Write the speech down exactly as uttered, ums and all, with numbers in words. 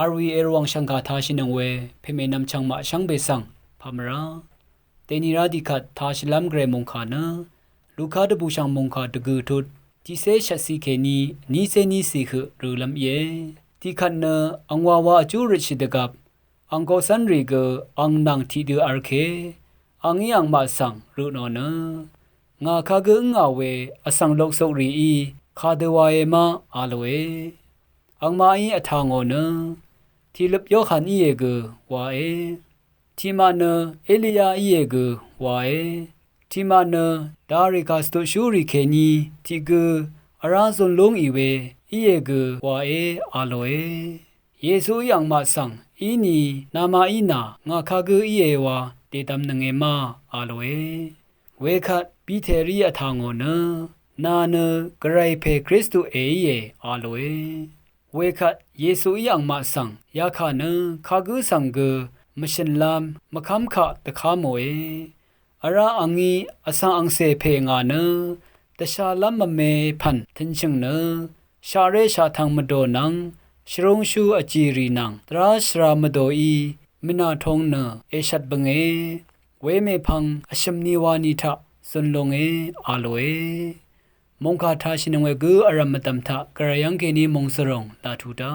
Arwi erwàng shv̀ngkà tāshìnøng we pèmènvm chv̀ngmaq shvngbe svng pàmvrá. Dènìrá tiqkvt tāshìlv́m gvray mòngkà nø Luka dvbùshv̀ng mòngkà dvgø̀ tut tiqcé shvtci kèní nícé nícì høq rølv́m íe. Tiqkvt nø angwawa vjú røtshì dvgvp ang koqcv́nrì gø ang nvng tiqdø v̄l ke angí angmaq svng rø tnò nø, ngà kagǿ ǿngà we vsvng lokzukrìí kadø wae ma a lòe. Angmaqí vtà ngò nø, tiqløp Yohan íe gø wae. Tiqmaq nø Eliya íe gø wae. Tiqmaq nø darì kà stutshúrì kèní tiqgø vrá zun lúngì we íe gø wae a lòe. Yesuí angmaq svng, íni namaqí nà ngà kagǿ íe wa dèdvmnønge ma a lòe. Wekvt Piterí vtà ngò nø, nà nø gvray pè Kristu èíe a lòe. Wekvt Yesuí angmaq svng yakà nø kagǿ svng gø mvshø̀nlv́m mvkv́mkaq dvká mòe. Vrá angí vsvng angcè pè ngà nø dvshalv́m mvme pv̀n tø̄nshø̀ng nø shaqré shaqtv̄ng mvdò nvng shvrúngshú vjìrì nvng dvrá shvra mvdòí mìnàtong nø èshvt bønge. Wemèpvng vshø̀m ni wani taq zun lunge a lòe. Mòngkà tāshìnøng we gǿ vrv̀m mvdv̀m taq gvray yv́ng kèní mòngsvròng laq tuq dá.